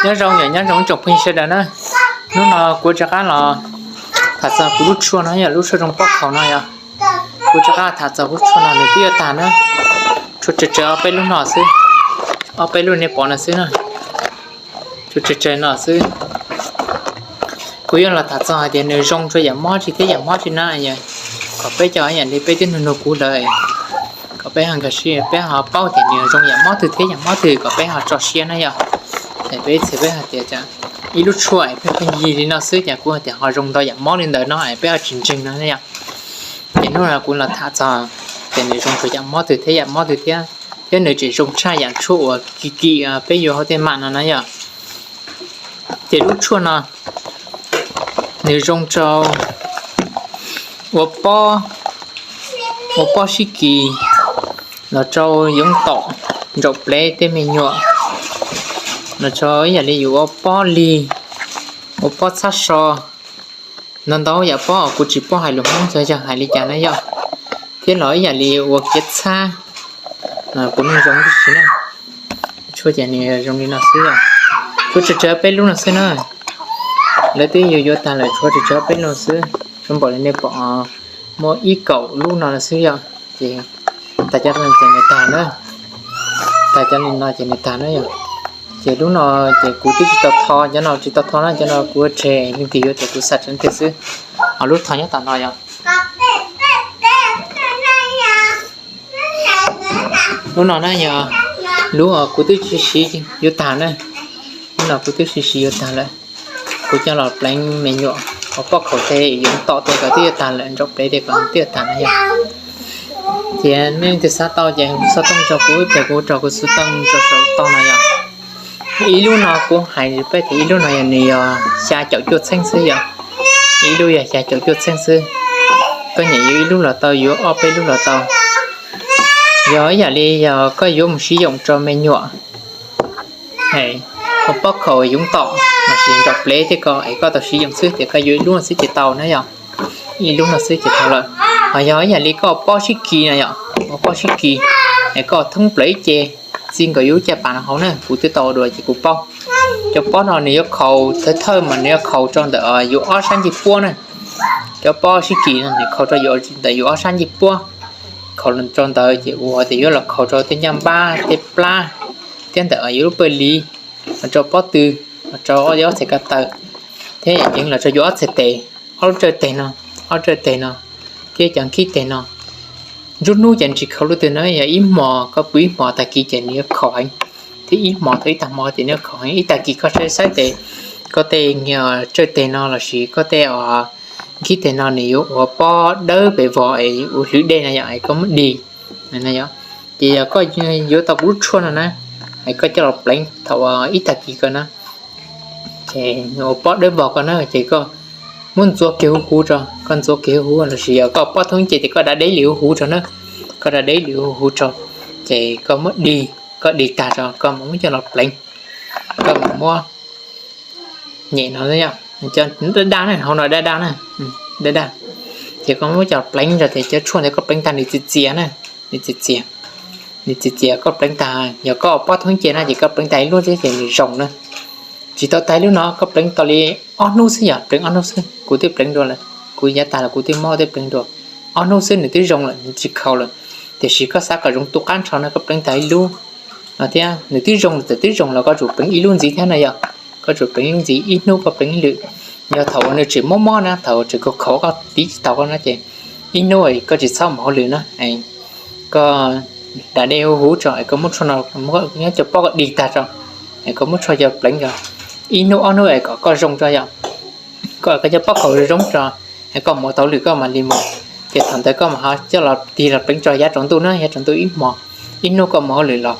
Nyob zoo yom, nyob zoo tsoom phooj ywg sawv daws na. Hnub no kuv rov qab los tham txog kuv lub tshuaj no yom, lub tshuaj zoo pob khaus no yom. Kuv rov qab tham txog kuv lub tshuaj no nws twb yuav tag na. Tshuav tsawg tsawg ob peb lub no xwb, ob peb lub nej pom no xwb na. Tshuav tsawg tsawg no xwb. Kuv yuav los tham txog hais tias nws zoo rau yam mob tsi thiab yam mob tsi na, kom peb cov yam li peb twb nug nug kuv lawm, kom peb ho nkag siab peb ho paub tias nws zoo yam mob twg thiab yam mob twg kom peb ho tso siab na yom. Es peb txhia peb hais tias ib lub tshuaj es pheej pheej yig li no xwb ces kuv hais tias ho zoo ntau yam mob li ntawd no es peb ho tsis ntseeg no na yom. Ces hnub no kuv los tham txog tias nws zoo rau yam mob twg thiab yam mob twg thiab, thiab nws tseem zoo tshaj yam tshuaj uas kim kim peb yuav hauv tej mam no na yom. Ces lub tshuaj no nws zoo rau ua pob, ua pob sib kis, los rau yoov tom, ntsaum plev tej me nyuam, los rau ib yam li yus ua pob lig, ua pob txhab so, ntau ntau yam pob kuv tsis paub hais lus Hmoob xyov yog hais li cas na yom. Thiab los ib yam li ua kiav txhab, kuv neej zoo tib si na. Tshuaj ces nws zoo li no xwb yom. Tshuav tsawg tsawg peb lub no xwb na. Lawv twb yuav yuav tag lawm, tshuav tsawg tsawg peb lub no xwb. Zoo npaum li nej pom muaj ib kaum lub no xwb yom. Ces tag cov no ces nws tag na. Tag cov li no ces nws tag na yom. Ces lub no ces kuv twb tsis tau tho, cov no tsis tau tho na, cov no kuv tseg leej twg yuav ces kuv xa tseg leej twg xwb. Ho lub tho nyob tom no yom. Lub no na yog lub kuv twb siv yuav tag na. Lub no kuv twb siv yuav tag lawm. Kuv coj los pleev me nyuam, ua pob khaus tej yoov tom tej ko twb yuav tag lawm, ntsaum plev tej ko twb yuav tag na yom. Ces nej leej twg xav tau ces xov tooj rau kuv, ces kuv rau kuv xov tooj rau saum tog no yom. Ib lub no kuv hais peb tias ib lub no yog nws yog xya caum cuaj txheeb xwb yom. Ib lub yog xya caum cuaj txheeb xwb. Koj nyiam yuav ib lub los tau, yuav ob peb lub los tau. Yog ib yam li yog koj yuav mus siv yoom rau me nyuam, ua pob khaus yoov tom lossis ntsaum plev tej ko es koj tau siv yoom xwb ces koj yuav ib lub no xwb ces tau na yom. Ib lub no xwb ces tau lawm. Ho yog ib yam li koj pob sib kis na yom, ua pob sib kis es koj thoob plaws ib ce, txij nkaus yuav lub caj pas no hauv na, kuv twb tau ua dua ces kuv paub. Cov pob no nws yuav khaus thawj thawj mas nws yuav khaus rau ntawm yuav ob sab ncej puab na. Cov pob sib kis no nws khaus rau ntawm yuav ob sab ncej puab. Khaus rau ntawd ces ua tias yuav los khaus rau tej ncaj npab tej plab, thiab ntawm yuav lub pawg liv, los rau pob tw, los rau ob txhais ko taw, thiab yam ceev los rau yuav ob txhais tes, ob lub tsawj teg no, ob lub tsawj teg no, thiab cov nkhib teg no. Nruab hnub ces tsis khaus lub twg na, yog ib hmos koj pw ib hmos tag kis ces nws yuav khaus heev, thiab ib hmos tau ib tag hmo ces nws yuav khaus heev. Ib tag kis koj saib saib tes, koj tej tsawj teg no lossis koj tej nkhib teg no nws yuav ua pob dawb pes vog es ua hlwv dej na yom, es koj muab dig. Ces yog koj yuav tau kuv lub tshuaj no na, es koj coj los pleev thaum ib tag kis ko na, ces ua pob dawb vog ko na, ces koj muab ntxuav kiag huv huv rau, koj ntxuav kiag huv huv lossis yog koj pob thoob ib ce ces koj da deb li huv huv rau na, koj da deb li huv huv rau, ces koj muab dig, koj dig tag rau koj mam muab coj los pleev, koj mam muab nyem no, daj daj na, hauv no daj daj na, daj daj. Ces koj muab coj pleev rau ces cov tshuaj ntawd koj pleev tag nws txias txias na, nws txias txias, nws txias txias koj pleev tag, yog koj pob thoob ib ce na ces koj pleev tag ib lub xwb ces nws zoo na. Tsis tau tag ib lub no, koj pleev tau li ob hnub xwb, yog pleev ob hnub xwb, kuv twb pleev dua lawm, kuv yav tag los kuv twb mob twb pleev dua. Ob hnub xwb nws twb zoo lawm, nws tsis khaus lawm. Tiam sis koj xav kom zoo tu qab nrho no koj pleev tag ib lub no thiab, nws twb zoo lawm, twb zoo los koj tsum pleev ib lub ntxiv thiab na yom. Koj tsum pleev ib lub ntxiv, ib hnub koj pleev ib lwm. Yog thaum uas nws tseem mob mob na, thaum tseem khaus khaus koj tiv tsis tau koj no ces ib hnub koj tsis txhob mus hauj lwm na, koj da dej huv huv tso es koj muab tshuaj no, nyob cov pob koj dig tag tso, es koj muab tshuaj coj pleev tso ib hnub ob hnub es kom koj zoo tso yom. Koj, koj cov pob khaus zoo zoo tso, es koj mus tau hauj lwm koj mam li mus. Ces thaum ntawd koj mam ho coj los tig los pleev tso yav tsaus ntuj na, yav tsaus ntuj ib hmos, ib hnub koj mus hauj lwm los,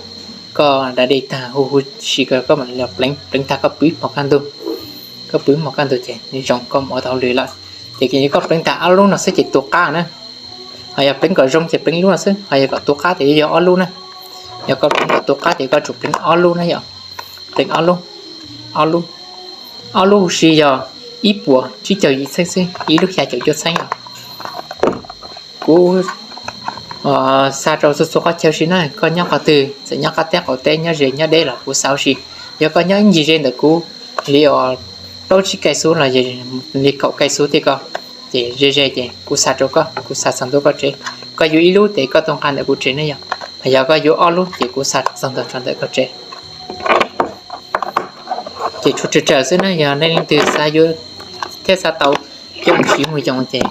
koj da dej tag huv huv si ko koj mam li los pleev, pleev tag koj pw ib hmos kaj ntug, koj pw ib hmos kaj ntug ces nws zoo koj mus ua tau hauj lwm lawm. Ces koj pleev tag ob lub no xwb ces tu qab na. Ho yog pleev kom zoo ces pleev ib lub no xwb, ho yog kom tu qab ces yog ob lub na. Yog koj pleev kom tu qab ces koj tsum pleev ob lub na yom. Pleev ob lub, ob lub, ob lub huv si yog ib puas tsib caug yim txheeb xwb, ib lub xya caum cuaj txheeb os. Kuv xa rau txhua txhua qhov chaw si na, koj nyob qhov twg, txawm nyob qab teb qaum teb, nyob ze nyob deb los kuv xa huv si. Yog koj nyob ib ncig ze ntawm kuv li plaub tsib kais xub los li kaum kais xub tej ko, ces ze ze ces kuv xa rau koj, kuv xa txog ntua koj tsev. Koj yuav ib lub ces koj tuaj nqa ntawm kuv tsev ne yom, yog koj yuav ob lub ces kuv xa txog ntua rau ntawm koj tsev. Ces tshuav tsawg tsawg xwb na, yog nej leej twg xav yuav thiab xav tau coj mus siv mus yoos ces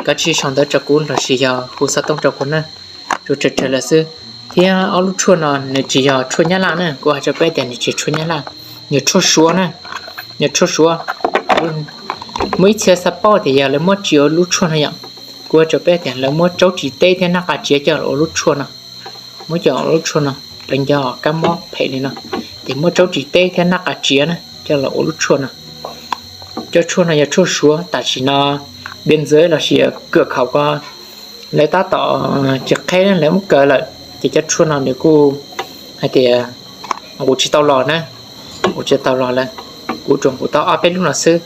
koj tsij sau ntawv rau kuv lossis yog hu xov tooj rau kuv na. Tshuav tsawg tsawg lawm xwb. Thiab ob lub tshuaj no nws tsis yog tshuaj Nyab Laj na, kuv hais rau peb tias nws tsis tshuaj Nyab Laj, nws tshuaj Suav na, nws tshuaj Suav. Muaj ib txhia xav paub tias yog lawv muab tsis ua lub tshuaj no yom, kuv hais rau peb tias lawv muab tsaub tsis teb thiab nab qa tsiav coj los ua lub tshuaj no. Muab coj ua lub tshuaj no, pleev cov kab mob phem li no, ces muab tsaub tsis teb thiab nab qa tsiav na coj los ua lub tshuaj no. Cov tshuaj no yog tshuaj Suav, tam sim no npias ntxwv lossis kawm khaum ko lawv tab tom tsis qheb lawv muab kaw lawm, ces cov tshuaj no nws kuj hais tias nqus tsis tau los na, nqus tsis tau los lawm. Kuv tsuas nqus tau ob peb lub no xwb,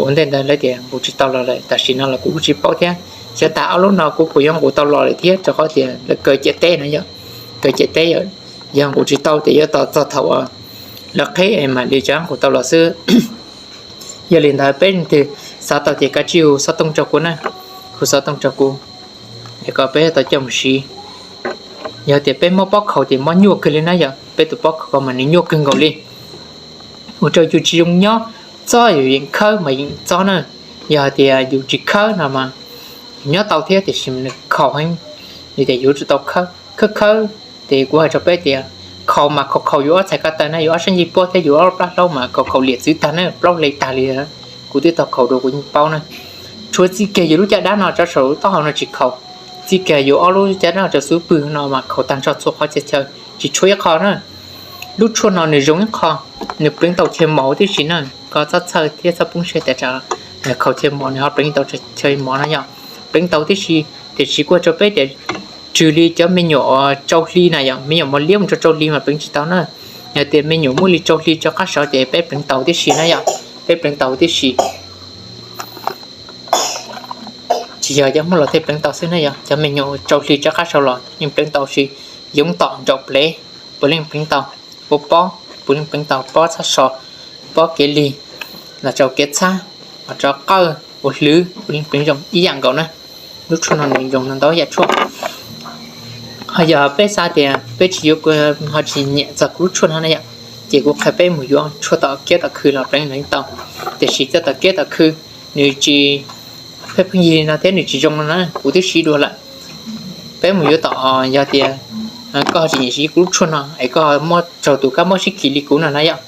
ua ntej ntawd lawv tias nqus tsis tau los lawm, tam sim no los kuv kuj tsis paub thiab. Xyov tag ob lub no kuv puas yuav nqus tau los lawm thiab, rau qhov tias lawv kaw ciam teb no yom, kaw ciam teb yom. Yog nqus tsis tau ces yuav tos txog thaum lawv qheb mam li cov nqus tau los xwb. Yog li ntawd peb leej twg xav tau ces kav tsij hu xov tooj rau kuv na, hu xov tooj rau kuv, es kom peb tau coj mus siv. Yog tias peb mob pob khaus ces mob nyuaj kawg li na yom, peb tus pob khaus ko mas nws nyuaj kawg nkaus li. Ua rau yus tsis zoo nyob, txob yus yeem khawb mas yeem txob na. Yog hais tias yus tsis khawb no mas yus nyob tau thiab, tiam sis nws khaus heev, yus tias yus tsum tau khawb khawb khawb. Ces kuv hais rau peb tias khaus mas khaus khaus yus ob txhais ko taw na, yus ob sab ncej puab thiab yus ob plab hlaub mas khaus khaus liam txwv tag na, plaub hle tag li. Kuv twb tau khaus dua kuv yeej paub na. Tshuav txij kiag yus lub caj dab no rau saum taub hau no tsis khaus, txij kiag yus ob lub caj dab rau xub pwg no mas khaus tag nrho txhua qhov chaw chaw, tsis tshuav ib qho na. Lub tshuaj no nws zoo ib qho, nws pleev tau chaw mos huv tib si na. Koj txhob txhawj thiab txhob poob siab tias khaus chaw mos nws ho pleev tau chaw mos no yom. Pleev tau tib si, tiam sis kuv hais rau peb tias tswg li cov me nyuam tsau hli na yom, me nyuam mos liab mus rau tsau hli mas pleev tsis tau na. Yog tias me nyuam muaj li tsau hli rau qab saud ces peb pleev tau tib si na yom, peb pleev tau tib si. Tsis yog cov Hmoob los thiaj pleev tau xwb na yom, cov me nyuam tsau hli rau qab saud los yeej pleev tau, tsis yoov tom nraum plev puav leej pleev tau, ua pob puav leej pleev tau, pob txhab so, pob kev lig, los rau kev txhab, los rau qawj, ua hlwv puav leej pleev zoo ib yam nkaus na. Lub tshuaj no nws zoo ntau yam tshuaj. Ho yog peb xav tias peb tsis yuav, ho tsis nyiam txog kuv lub tshuaj no na yom, ces kuv qhia peb mus yuav tshuaj tom kiab tom khw los pleev tau. Tiam sis tshuaj tom kiab tom khw nws tsis, pheej yig no thiab nws tsis zoo no na, kuv twb siv dua lawm. Peb mus yuav tom, yog tias koj tsis nyiam siv kuv lub tshuaj no es koj muaj raug tus kab mob sib kis li kuv no na yom,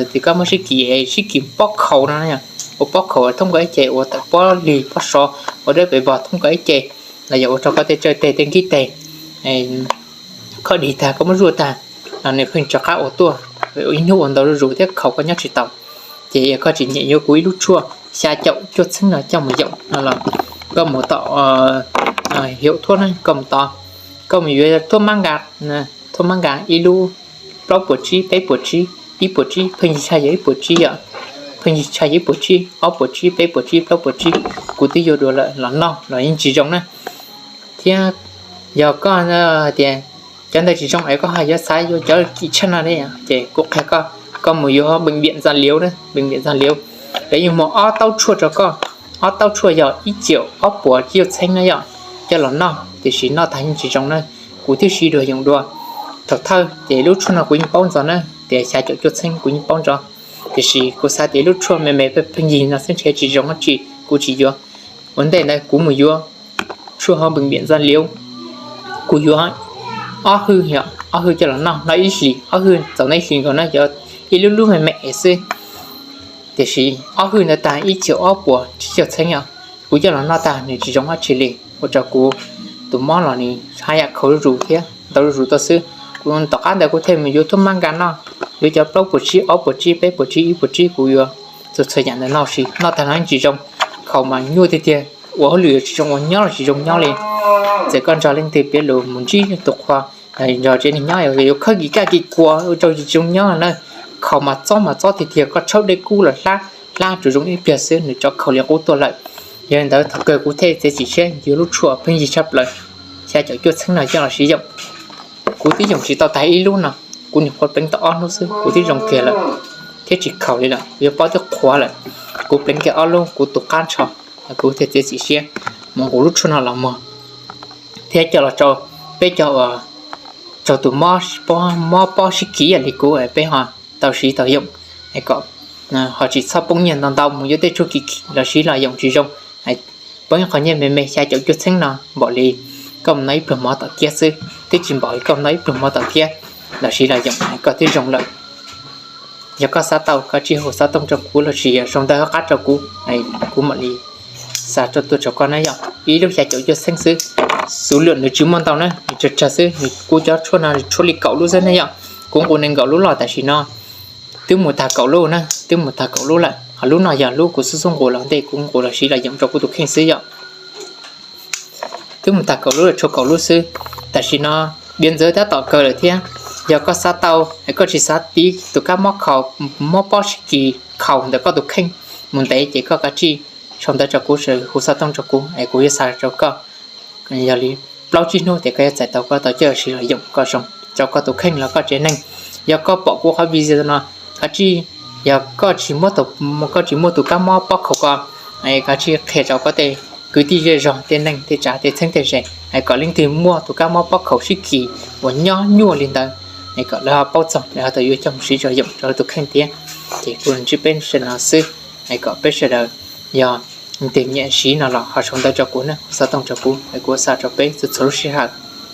tus kab mob sib kis, sib kis pob khaus no na yom, ua pob khaus thoob nkaus ib ce, ua tawm pob lig pob so, ua dawb pes vog thoob nkaus ib ce, los yog ua rau koj tej tsawj teg tej nkib teg koj dig tag koj muab zuaj tag, los nws pheej rov qab ua tuaj, ib hnub ua ntau zuj zus thiab khaus koj nyob tsis tau. Ces yog koj tsis nyiam yuav kuv ib lub tshuaj xya caum cuaj txheeb no coj mus yaum no los koj mus tom Hiệp Thuốc na, koj mus tod, koj mus yuav thuốc mát gan, thuốc mát gan ib lub plaub puas tsib, peb puas tsib, ib puas tsib, pheej yig tshaj yog ib puas tsib yom, pheej yig tshaj yog ib puas tsib, ob puas tsib, peb puas tsib, plaub puas tsib, kuv twb yuav dua lawm los noj los yeej tsis zoo na. Thiab yog koj hais tias cov ntawd tsis zoo es koj ho yuav xav yuav cov kim tshaj no ne, ces kuv qhia koj, koj mus yuav bệnh viện Gia Liễu na, bệnh viện Gia Liễu, lawv yuav muag ob taub tshuaj rau koj, ob taub tshuaj yog ib triệu ob puas tsib caug txheeb na yom, coj los noj, tiam sis noj tag yeej tsis zoo na. Kuv thiaj siv dua yoom dua. Thaum thawj ces lub tshuaj no kuv yeej paub ntxov na, tias xya caum cuaj txheeb kuv yeej paub ntxov, tiam sis kuv xav tias lub tshuaj me me pheej yig no xwb ntshe tsis zoo dab tsi, kuv tsis yuav. Ua ntej ntawd kuv mus yuav tshuaj hauv bệnh viện Gia Liễu, kuv yuav ob hwj, ob hwj coj los noj, noj ib hlis, ob hwj txaus noj ib hlis nkaus na, yog ib lub lub me me xwb. Tiam sis ob hwj ntawd tag ib triệu ob puas tsib caug txheeb yom, kuv coj los noj tag nws tsis zoo dab tsi li, ua rau kuv tus mob los nws haj yam khaus zuj zus thiab ntau zuj zus tuaj xwb. Kuv tom qab ntawd kuv thiaj mus yuav thuốc mát gan noj, yuav cov plaub puas tsib, ob puas tsib, peb puas tsib, ib puas tsib, kuv yuav txhua txhua yam ntawd noj, noj tag no yeej tsis zoo, khaus mas nyuaj tiag tiag, ua hauj lwm tsis zoo ua, nyob los tsis zoo nyob li. Txawm koj nrog leej twg piav lus mus ntsib tus qhua, nrog tsev neeg nyob yuav khawb kis kaj kis kua ua rau tsis zoo nyob na. Khaus mas txob mas txob tiag tiag, koj tshawb dej kub los hlab, hlab tsuas zoo ib pliag xwb nws rov khaus li qub tuaj lawm. Yog li ntawd thaum kawg kuv thiaj txiav txim siab yuav lub tshuaj pheej yig tshaj plaws. xya caum cuaj txheeb no coj los siv yoom. Kuv twb yoom tsis tau tag ib lub no, kuv nyuam qhuav pleev tau ob hnub xwb kuv twb zoo kiag lawm thiab tsis khaus li lawm, kuv yuav paub twb qhuav lawm. Kuv pleev kiag ob lub kuv tu qab ntsho, kuv thiaj txiav txim siab mus nqus lub tshuaj no los muag thiab coj los rau peb cov uas raug tus mob pob sib kis ib yam li kuv, peb ho tau siv tau yoom kom ho tsis txhob poob nyiaj ntau ntau mus yuav tej tshuaj kim los siv los yoom tsis zoo. Poob ib qho nyiaj me me xya caum cuaj txheeb no npaum li koj mus no ib pluag mov tom kiab xwb, twb tsis npaum li koj mus no ib pluag mov tom kiab los siv los yoom koj twb zoo lawm. Yog koj xav tau koj tsij hu xov tooj rau kuv los sis yog sau ntawv hauv qab rau kuv, kuv mam li xa tuaj rau koj na yom. Ib lub xya caum cuaj txheeb xwb, số lượng nws tsis muaj ntau na, nws tsawg tsawg xwb, nws kuv cov tshuaj no tshuaj li kaum lub xwb na yom. Kuv nqus nees nkaum lub los tam sim no twb mus tag kaum lub na, twb mus tag kaum lub lawm. Ho lub no yog lub kuv xub xub nqus los ntej kuv nqus los siv los yoom rau kuv tus kheej xwb yom. Twb mus tag kaum lub lawm, tshuav kaum lub xwb. Tam sim no Diav Ntxawv tab tom kawg lawm thiab. Yog koj xav tau, koj tsis xav tiv tus kab mob khaus, mob pob sib kis khaus ntawm koj tus kheej mus ntev ces koj kav tsij sau ntawv rau kuv, hu xov tooj rau kuv es kuv yuav xa rau koj. Yog li plaub tsib hnub tias koj yuav txais tau koj tau coj siv los yoom kom zoo rau koj tus kheej los koj tsev neeg. Yog koj pom kuv qhov video no, kav tsij, yog koj tsis muaj tus kab mob pob khaus ko, kav tsij qhia rau koj tej kwv tij zej zog, tej neeg tej tsav tej txheeb tej ze, kom leej twg muaj tus kab mob pob khaus sib kis uas nyob nyuaj li ntawd, kom lawv ho paub txog lawv ho tau yuav coj mus siv los yoom rau lawv tus kheej thiab. Ces kuv ntsib peb sawv daws no xwb, kom peb sawv daws yog leej twg nyiam siv no los ho sau ntawv rau kuv na, hu xov tooj rau kuv, kuv xa rau peb txhua txhua lub sij hawm.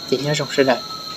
Ces nyob zoo sawv daws.